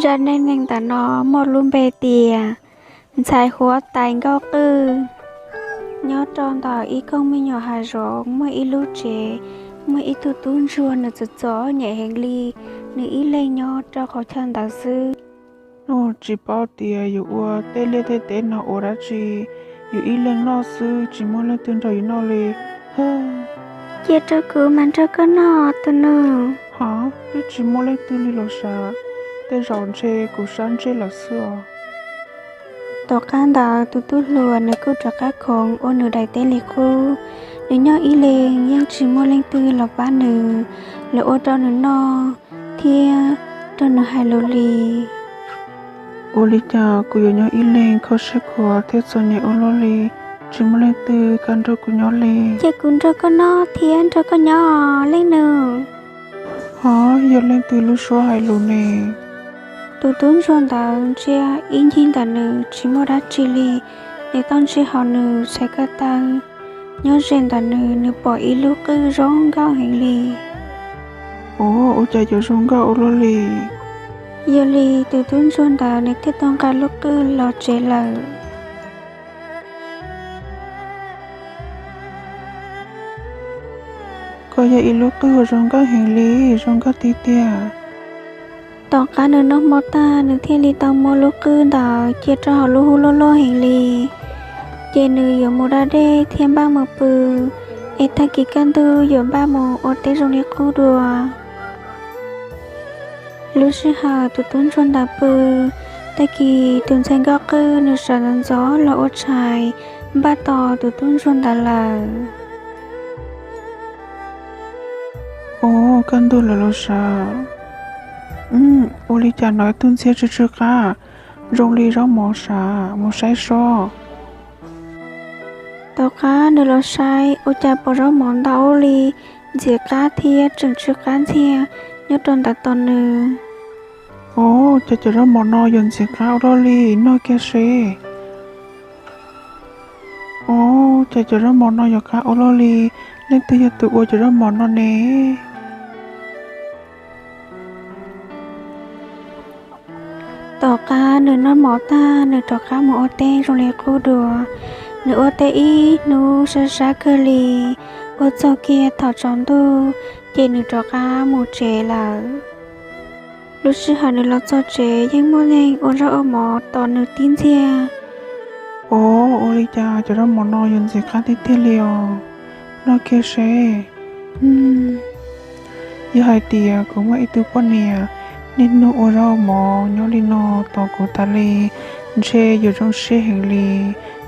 Zaj neej neeg ntawm no muaj lub npe tias ntxhais huab tais nkauj qwj. Nyob rau ntawm ib koog me nyuam hav zoov muaj ib lub tsev, muaj ib tug tub ntsuag nws txom txom nyem heev li, nws ib leeg nyob rau qhov chaw ntawd xwb. Tsis paub tias yus ua tej liaj tej teb no ua dab tsi, yus ib leeg noj xwb tsis muaj leej twg nrog yus noj li. Cia rau kuv mam nrog koj noj tus nus. Hov, twb tsis muaj leej twg li los sav, tej zaum ntshe kuv sab ntsej lawm xwb os. Tom qab ntawd tus tub hluas nws kuj rov qab khoov ua nws daim teb li qub. Nws nyob ib leeg yeej tsis muaj leej twg los pab nws, los ua rau nws noj thiab rau nws hais lus li. Ua li cas kuv yuav nyob ib leeg kho siab khuav thiab txom nyem ua luaj li, tsis muaj leej twg kam nrog kuv nyob li. Ces kuv nrog koj noj thiab nrog koj nyob leej nus. Hov, yog leej twg lub suab hais lus ne? Tus tub ntsuag ntawd ntsia ib ncig ntawm nws tsis muaj dab tsi li, nws tau ntsia hauv nws txhais ko taw. Nyob ze ntawm nws, nws pom ib lub qwj zoo nkauj heev li. Ua, ua cas yuav zoo nkauj ua luaj li? Yog li tus tub ntsuag ntawd nws thiaj tau nqa lub qwj los tsev lawm. Koj yog ib lub qwj uas zoo nkauj heev li, zoo nkauj tiag tiag. Tom qab nws noj hmo tag nws thiaj li tau muab lub qwj ntawd cia rau hauv lub hub loj loj heev li. Ces nws yuav mus da dej thiab npaj mus pw, es tag kis kaj ntug yuav npaj mus ua teb zoo li qub dua. Lub sij hawm tus tub ntsuag ntawd pw, tag kis tus ntxhais nkauj qwj nws sawv ntxov ntxov los ua tshais npaj tos tus tub ntsuag ntawd lawm. Ua, kaj ntug lawm los sav. Ua li cas hnov ib tug ntxhiab tsw tsw qab zoo li zaub mov sav, mus saib seb. Tom qab nws los saib ua cas pom zaub mov ntau ua li, ntxim qab thiab tseem tsw qab ntxiag nyob rau ntawm tos nws. Ua, cas cov zaub mov no yuav ntxim qab ua luaj li, noj kiag seb. Ua, cas cov zaub mov no yuav qab ua luaj li, leej twg yog tus ua cov zaub mov no ne? Tom qab nws noj mov tag nws rov qab mus ua teb zoo li qub dua. Nws ua teb ib hnub sab sab kawg li, ua txog kiag thaum tsaus ntuj ces nws rov qab mus tsev lawm. Lub sij hawm nws los txog tsev yeej muaj neeg ua zaub ua mov tos nws tib ntxiag. Ua, ua li cas cov zaub mov no yuav ntxim qab tiag tiag li os, noj kiag seb. Yog hais tias kuv muaj ib tug poj niam niaj hnub ua zaub ua mov nyob li no tos kuv tas li, ntshe yuav zoo siab heev li,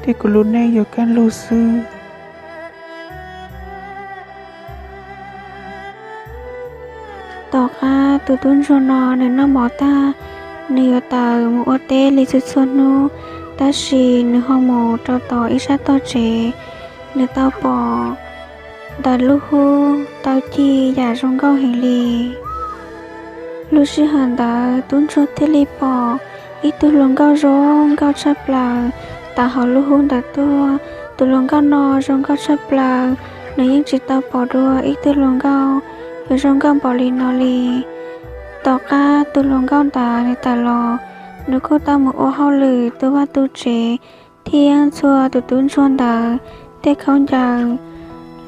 thiab kuv lub neej yuav kaj lug xwb. Tom qab tus tub ntsuag no nws noj mov tag, nws yuav tawm mus ua teb li txhua txhua hnub, tab sis nws ho mus rau tom ib sab toj tsev, nws tau pom ntawm lub hub tau ci yam zoo nkauj heev li. Lub sij hawm ntawd tub ntsuag thiaj li pom ib tug hluas nkauj zoo nkauj tshaj plaws tawm hauv lub hub ntawd tuaj. Tus hluas nkauj no zoo nkauj tshaj plaws, nws yeej tsis tau pom dua ib tug hluas nkauj yuav zoo nkauj npaum li no li. Tom qab tus hluas nkauj ntawd nws tawm los, nws kuj tau mus ua hauj lwm tu vaj tu tsev thiab ntxhua tus tub ntsuag ntawd tej khaub ncaws.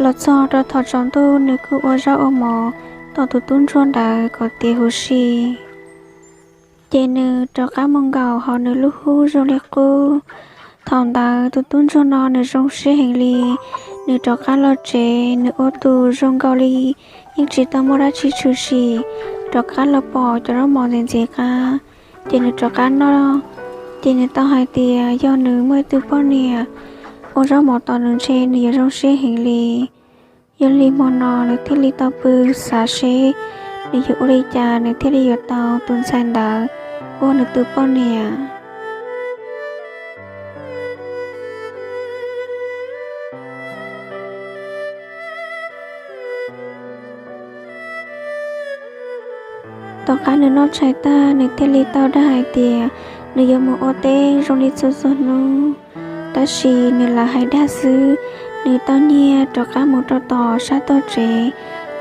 Los txog rau thaum tsaus ntuj nws kuj ua zaub ua mov tos tus tub ntsuag ntawd kom tiav huv si. Ces nws rov qab mus nkaum hauv nws lub hub zoo li qub. Thaum ntawd tus tub ntsuag no nws zoo siab heev li, nws rov qab los tsev nws ua tus zoo nkaus li yeej tsis tau muaj dab tsi tshwm sim, rov qab los pom cov zaub mov ntxim ntxim qab, ces nws rov qab noj. Ces nws tau hais tias yog nws muaj ib tug poj niam ua zaub mov tos nws ntshe nws yuav zoo siab heev li. Yog li hmo no nws thiaj li tau pw xav seb nws yuav ua li cas nws thiaj li yuav tau tus ntxhais ntawd ua nws tus poj niam. Tom qab nws noj tshais tag nws thiaj li tau dag hais tias nws yuav mus ua teb zoo li txhua txhua hnub, tab sis nws lam hais dag xwb. Nws tau nyiag rov qab mus rau tom sab toj tsev,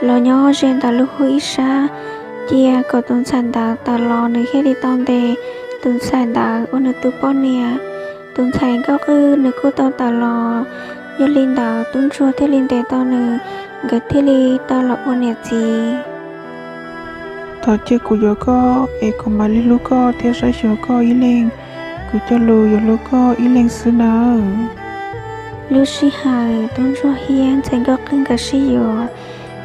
los nyob ze ntawm lub hub ib sab, cia kom tus ntxhais ntawd tawm los nws thiaj li tau ntes tus ntxhais ntawd ua nws tus poj niam. Tus ntxhais nkauj qwj nws kuj tau tawm los, yog li ntawd tub ntsuag thiaj li ntes tau nws, nkawd thiaj li tau los ua niam txiv. Thov cia kuv yuav koj es kuv mam li hlub koj thiab saib xyuas koj ib leeg. Kuv cog lus yuav hlub koj ib leeg xwb nawb. Lub sij hawm tub ntsuag thiab ntxhais nkauj qwj nkawd sib yuav,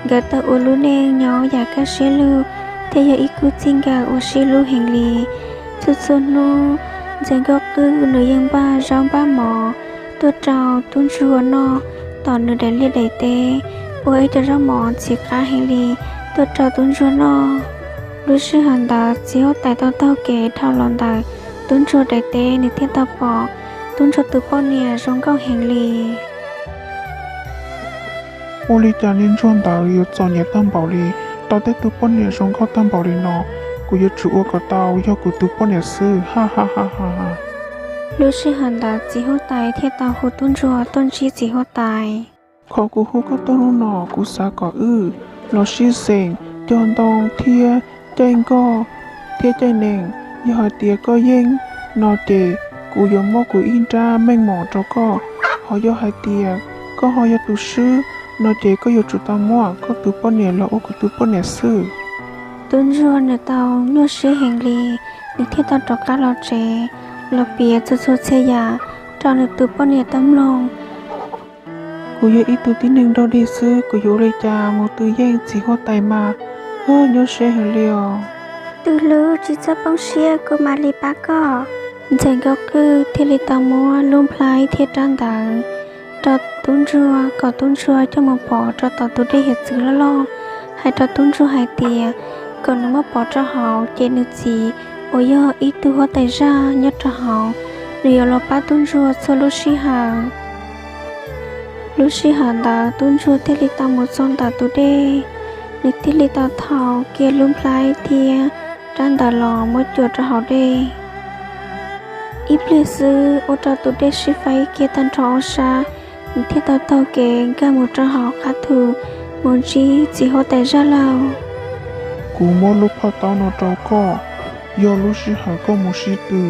nkawd tau ua lub neej nyob yam kaj siab lug thiab yog ib khub txij nkawm uas sib hlub heev li. Txhua txhua hnub ntxhais nkauj qwj nws yeej npaj zaub npaj mov tuaj rau tub ntsuag noj tom nws daim liaj daim teb, ua ib co zaub mov ntxim qab heev li tuaj rau tub ntsuag noj. Lub sij hawm ntawd txiv huab tais tau taug kev dhau los ntawm tub ntsuag daim teb, nws thiaj tau pom tub ntsuag tus poj niam zoo nkauj heev li. Ua li cas niag ntsuag ntawd yuav txom nyem tag npaum li, tau tej tug poj niam zoo nkauj tag npaum li no? Kuv yuav tsum ua kom tau yog kuv tus poj niam xwb, ha ha ha ha. Lub sij hawm ntawd txiv huab tais thiaj tau hu tub ntsuag tuaj ntsib txiv huab tais. Qhov kuv hu koj tuaj hnub no kuv xav kom wb los sib xeem cog ntoo thiab caij nkoj thiab caij nees. Yog hais tias koj yeej no ces kuv yuav muab kuv ib nrab meej mom rau koj. Ho yog hais tias koj ho yog tus swb no ces koj yuav tsum tau muab koj tus poj niam los ua kuv tus poj niam xwb. Tub ntsuag nws tau nyuaj siab heev li, nws thiaj tau rov qab los tsev los piav txhua txhua txhia yam rau nws tus poj niam tau mloog. Kuv yog ib tug tib neeg dog dig xwb, kuv yuav ua li cas mus twv yeej txiv huab tais mas, nyuaj siab heev li os. Tus hlub, tsis txhob poob siab, kuv mam li pab koj. Ntxhais nkauj qwj thiaj li tau muab lub nplhaib thiab rab ntawd rau tub ntsuag kom tub ntsuag coj mus pov rau tom tus dej hiav txwv loj loj, hais rau tub ntsuag hais tias kom nws muab pov rau hauv ces nws txiv uas yog ib tug huab tais zaj nyob rau hauv, nws yuav los pab tub ntsuag txhua lub sij hawm. Lub sij hawm ntawd tub ntsuag thiaj li tau mus txog ntawm tus dej, nws thiaj li tau thau kiag lub nplhaib thiab rab ntawd los muab cuam rau hauv dej. Ib pliag xwb ua rau tus dej sib faib kiag tag nrho ob sab, nws thiaj tau taug kev nkag mus rau hauv qab thu mus ntsib txiv huab tais zaj lawm. Kuv muab lub phaj taub no rau koj, yog lub sij hawm koj mus sib tw,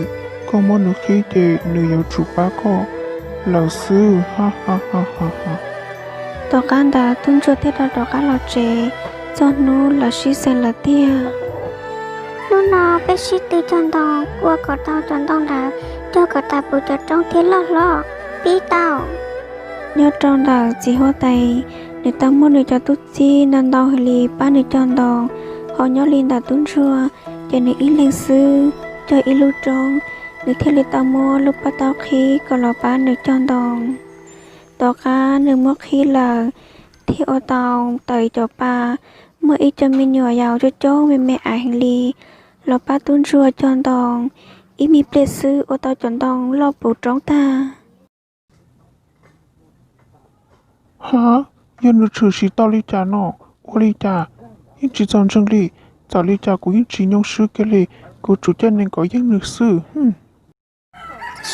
koj muab nws qhib ces nws yuav tsum pab koj lawm xwb, ha ha ha ha. Tom qab ntawd tub ntsuag thiaj rov qab los tsev, txog hnub lawv sib xeem lawm tiag. Hnub no peb sib tw cog ntoo, ua kom tau cov ntoo ntawd cog kom tas puv cov roob thiab loj hlob, pib tau. Nyob rau ntawm txiv huab tais, nws tau muab nws cov tub txib ntau ntau heev li pab nws cog ntoo, ho nyob li ntawm tub ntsuag ces nws ib leeg xwb cog ib lub roob, nws thiaj li tau muab lub paj taub qhib kom los pab nws cog ntoo. Tom qab nws muab qhib lawm, thiaj ua tau tawm cov pa, muaj ib co me nyuam yaus coob coob me me aiv heev li los pab tub ntsuag cog ntoo. Ib me pliag xwb ua tau cov ntoo loj puv roob tag. Ha, yog nws tshwm sim tau li cas no? Ua li cas yeej tsis txaus ntseeg li? Txawm li cas kuv yeej tsis nyoo swb kiag li, kuv tsum caij nees kom yeej nws xwb.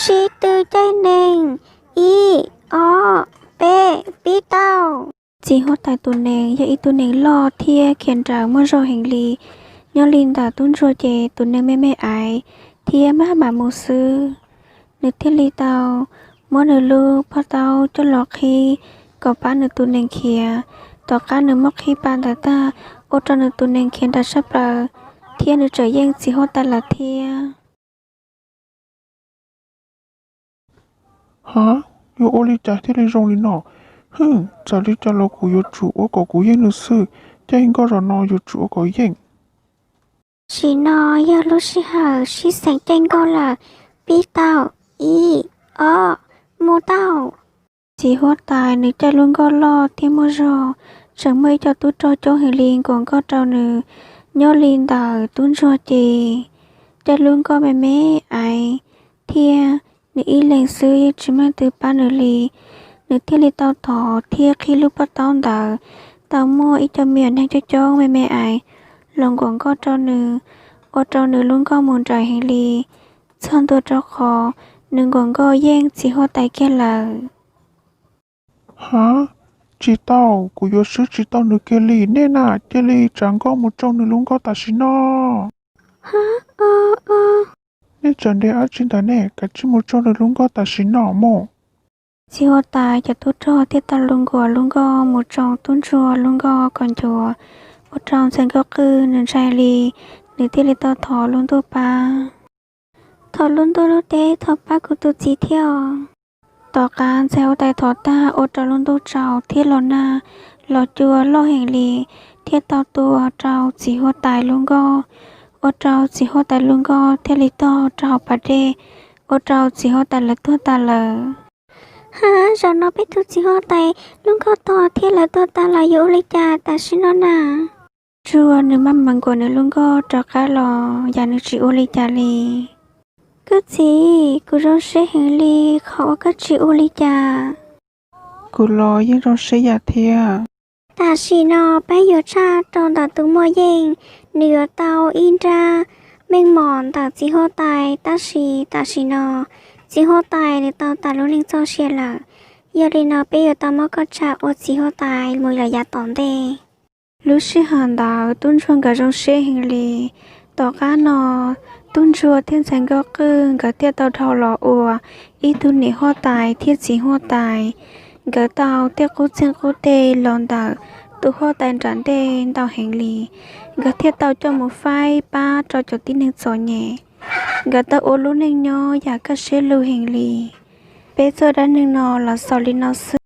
Sib tw caij nees, ib, ob, peb, pib tau. Txiv huab tais tus nees yog ib tug nees loj thiab khiav nrawm muaj zog heev li. Nyob li ntawm tub ntsuag ces tus nees me me aiv thiab maj mam mus xwb. Nws thiaj li tau muab nws lub paj taub coj los qhib kom pab nws tus nees khiav. Tom qab nws muab qhib pa ntawd tag, ua rau nws tus nees khiav nrawm saj plaws, thiab nws tseem yeej txiv huab tais lawm thiab. Ha, yuav ua li cas thiaj li zoo li no? Hwm, txawm li cas los kuv yuav tsum ua kom kuv yeej nws xwb. Caij nkoj zaum no yuav tsum ua kom yeej. Tam sim no yog lub sij hawm sib xeem caij nkoj lawm, pib tau, ib, ob, mus tau. Txiv huab tais nws caij lub nkoj loj thiab muaj zog, tseem muaj ib co tub rog coob heev li nkuas nkoj rau nws. Nyob li ntawm tub ntsuag ces caij lub nkoj me me aiv thiab nws ib leeg xwb yeej tsis muaj leej twg pab nws li. Nws thiaj li tau thov thiab qhib lub paj taub ntawd, tau muaj ib co me nyuam neeg coob coob me me aiv los nkuas nkoj rau nws, ua rau nws lub nkoj mus nrawm heev li, txog ntua rau qhov nws nkuas nkoj yeej txiv huab tais kiag lawm. Ha, Tsis tau, kuv yuav swb tsis tau nws kiag li. Nej na, cia li tsav nkoj mus tsoo nws lub nkoj tam sim no. Nej tseem nrhiav dab tsi ntawd ne, kav tsij mus tsoo nws lub nkoj tam sim no mus. Txiv huab tais cov tub rog thiaj tau lus nkuas lub nkoj mus tsoo tub ntsuag lub nkoj kom ncuav, ua rau ntxhais nkauj qwj nws ntshai li, nws thiaj li tau thov lub ntuj pab. Thov lub ntuj lub teb thov pab kuv tus txiv thiab os. Tom qab ntxhais huab tais thov tag ua rau lub ntuj tsaus thiab los nag los cua loj heev li, thiaj tau tua rau txiv huab tais lub nkoj, ua rau txiv huab tais lub nkoj thiaj li tog rau hauv pas dej, ua rau txiv huab tais lawv tuag tas lawm. Ha, zaum no peb tus txiv huab tais lub nkoj tog thiab lawv tuag tas lawm, yuav ua li cas tam sim no na? Ntsuag nws maj mam nkuas nws lub nkoj rov qab los yam nws tsis ua li cas li. Koj txiv, kuv zoo siab heev li, qhov uas koj tsis ua li cas. Kuv los yeej zoo siab yam thiab. Tam sim no peb yuav tshaj rau ntawm tus muaj yeej, nws yuav tau ib nrab meej mom ntawm txiv huab tais, tab sis tam sim no txiv huab tais nws tau tas lub neej txoj sia lawm. Yog li no peb yuav tau muab koj tsa ua txiv huab tais mus lawm yav tom ntej. Lub sij hawm ntawd tub ntsuag nkawd zoo siab heev li. Tom qab no tub ntsuag thiab ntxhais nkauj qwj nkawd thiaj tau dhau los ua ib tug niam huab tais thiab txiv huab tais. Nkawd tau tej qub txeeg qub teg los ntawm tus huab tais nram ntej ntau heev li. Nkawd thiaj tau coj mus faib pab rau cov tib neeg txom nyem. Nkawd tau ua lub neej nyob yam kaj siab lug heev li. Peb txoj dab neeg no los xaus li no xwb.